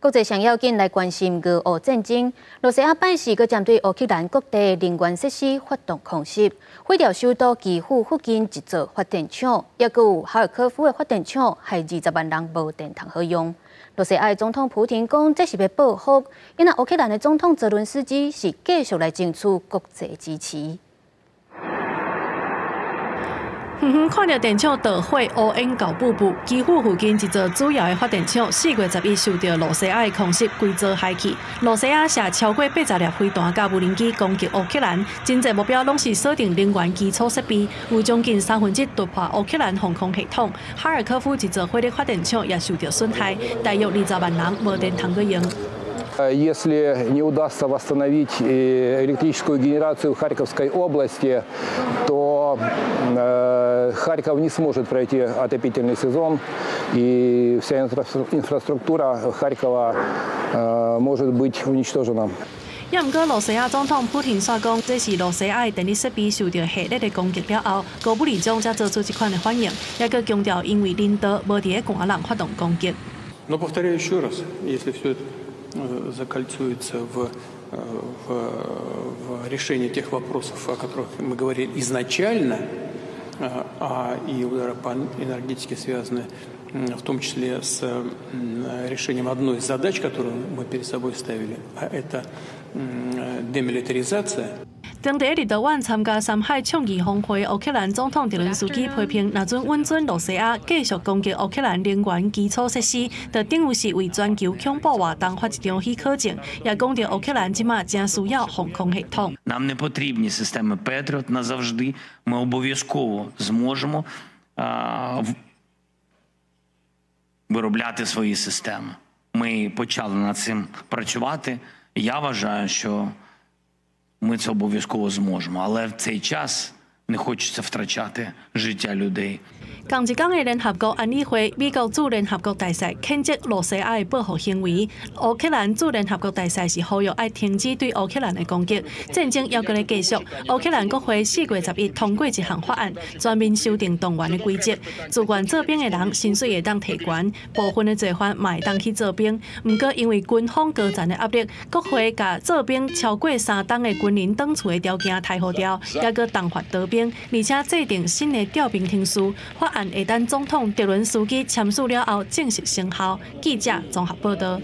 國際上要緊來關心俄烏戰爭，羅西亞拜四閣針對烏克蘭各地能源設施發動空襲，毀掉首都基輔附近一座發電廠，抑閣有哈爾科夫的發電廠，害20萬人無電通好用。羅西亞的總統普廷講，這是欲報復，因為烏克蘭的總統澤倫斯基是繼續來爭取國際支持。遠遠看著電廠著火，烏煙厚布布。基輔附近一座主要的發電廠，4月11受著羅西亞的空襲，規座害去。羅西亞射超過80粒飛彈佮無人機攻擊烏克蘭，真濟目標攏是鎖定能源基礎設備，有將近三分之一突破烏克蘭防空系統。哈爾科夫一座火力發電廠也受著損害，大約20萬人無電通去用。 Если не удастся восстановить электрическую генерацию в Харьковской области, то Харьков не сможет пройти отопительный сезон, и вся инфраструктура Харькова может быть уничтожена. 也毋過，羅西亞總統普廷煞講，這是羅西亞的電力設備受著火力的攻擊了後，高武力中才做出這款的反應，也閣強調，因為人道無佇咧寒人發動攻擊。 Но повторяю еще раз, если все это закольцуется в решении тех вопросов, о которых мы говорили изначально, а и удары по энергетике связаны в том числе с решением одной из задач, которую мы перед собой ставили, а это демилитаризация. 當地立陶宛參加三海倡議峰會，烏克蘭總統澤倫斯基批評，若準允准羅西亞繼續攻擊烏克蘭能源基礎設施，就等於是為全球恐怖活動發一張許可證。也講著烏克蘭這馬誠需要防空系統。 Нам не потрібні системи Петріот назавжди. Ми обов'язково зможемо виробляти свої системи. Ми почали над цим працювати. Я вважаю, що ми це обов'язково зможемо. Але в цей час не хочеться втрачати життя людей. 仝一工的聯合國安理會，美國駐聯合國大使譴責羅西亞的報復行為。烏克蘭駐聯合國大使是呼籲愛停止對烏克蘭的攻擊。戰爭猶閣咧繼續。烏克蘭國會4月11通過一項法案，全面修訂動員的規則。自願做兵的人薪水會當提懸，部分的罪犯嘛會當去做兵。毋過因為軍方高層的壓力，國會共做兵超過3冬的軍人轉厝的條件抬予掉，猶閣重罰逃兵，而且制定新的調兵程序。法案會等總統澤倫斯基簽署了後正式生效。記者綜合報導。